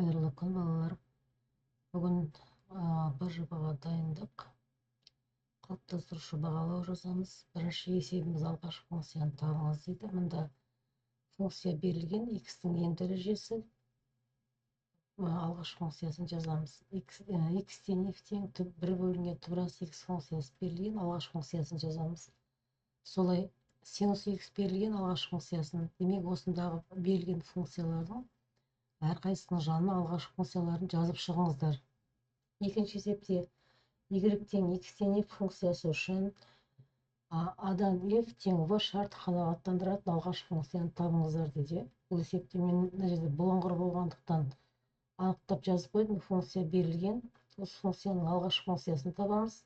Қайырлы күн, балалар. Бүгін БЖБ-ға дайындық. Қалыптастырушы бағалау жазамыз. Бірінші есебіміз алғашқы функцияны табыңыз дейді. Мында функция берілген, x-тің n дәрежесі. Алғашқы функциясын жазамыз. X тең f тең 1 бөлінген түбірасы x функциясы берілген, алғашқы функциясын жазамыз. Солай синус x берілген, алғашқы функциясын. Демек, осындағы берілген функциялардың әрқайсысының жанына алғашқы функцияларын жазып шығыңыздар. Екінші есепте y тең x тең f функциясы үшін a-дан f тең v шарты қанағаттандыратын алғашқы функцияны табыңыздар дейді. Бұл есепте мен мына жерде бұлыңғыр болғандықтан анықтап жазып қойдым. Функция берілген. Осы функцияның алғашқы функциясын табамыз.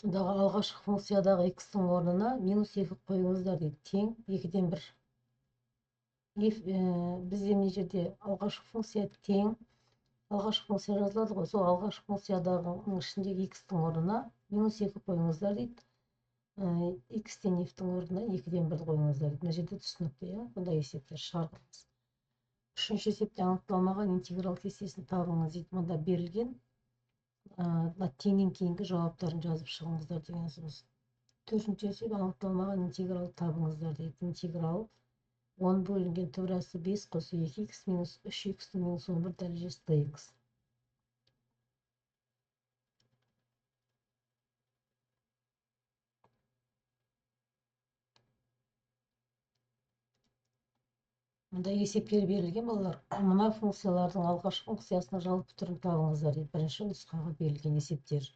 Сондағы алғашқы функциядағы x-тің орнына минус 2 қойыңыздар дейді. Тең 2-ден 1. Бізде мына жерде алғашқы функция тең, алғашқы функция жазылады ғой, сол алғашқы функциядағы ішіндегі x-тің орнына минус 2 қойыңыздар дейді. X тең f-тің орнына 2-ден 1 қойыңыздар дейді. Мына жерде түсінікті, иә, бұндай есептер шығарғанбыз. Үшінші есепте анықталмаған интеграл кестесін табыңыз дейді. Мұнда берілген теңнен кейінгі жауаптарын жазып шығыңыздар деген сөз. Төртінші есеп анықталмаған интеграл табыңыздар дейді. Интеграл 10 бөлінген түбірасы 5 қосу 2х минус 3х минус 11 дәрежесі dx. Мұнда есептер берілген, балалар. Мына функциялардың алғашқы функциясының жалпы түрін табыңыздар дейді. Бірінші нұсқаға берілген есептер.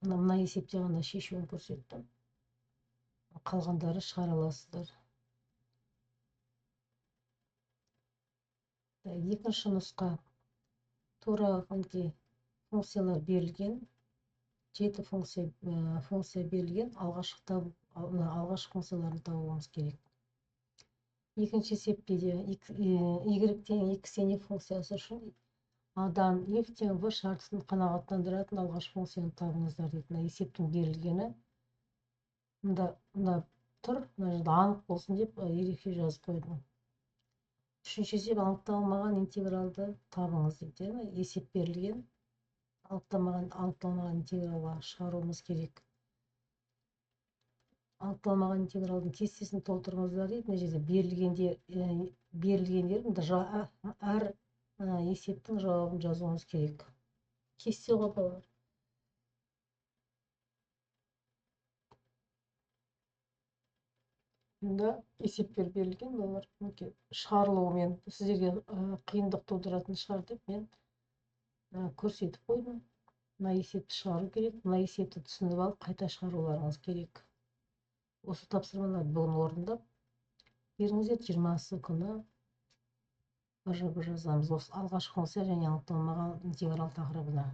Мына есепте ғана шешуін көрсеттім. Қалғандары шығара аласыздар. Екінші нұсқа тура функциялар берілген. 7 функция берілген. Алғашқы функцияларын табуымыз керек. Екінші есепте де y тең x тең f функциясы үшін a-дан f тең v шартысын қанағаттандыратын алғашқы функцияны табыңыздар дейді. Мына есептің берілгені мында тұр, мына жерде анық болсын деп ерекше жазып қойдым. Үшінші есеп анықталмаған интегралды табыңыз дейді. Есеп берілген, анықталмаған интегралға шығаруымыз керек. Анықталмаған интегралдың кестесін толтырыңыздар дейді. Мына жерде берілгендер мында әр есептің жауабын жазуымыз керек. Кесте ғой, балалар. Мұнда есептер берілген, балалар. Шығарылуымен сіздерге қиындық тудыратын шығар деп мен көрсетіп қойдым. Мына есепті шығару керек. Мына есепті түсініп алып қайта шығаруларыңыз керек. Осы тапсырмаларды бүгін орындап беріңіздер. 20 күні БЖБ жазамыз. Осы алғашқы функция және анықталмаған интеграл тақырыбына.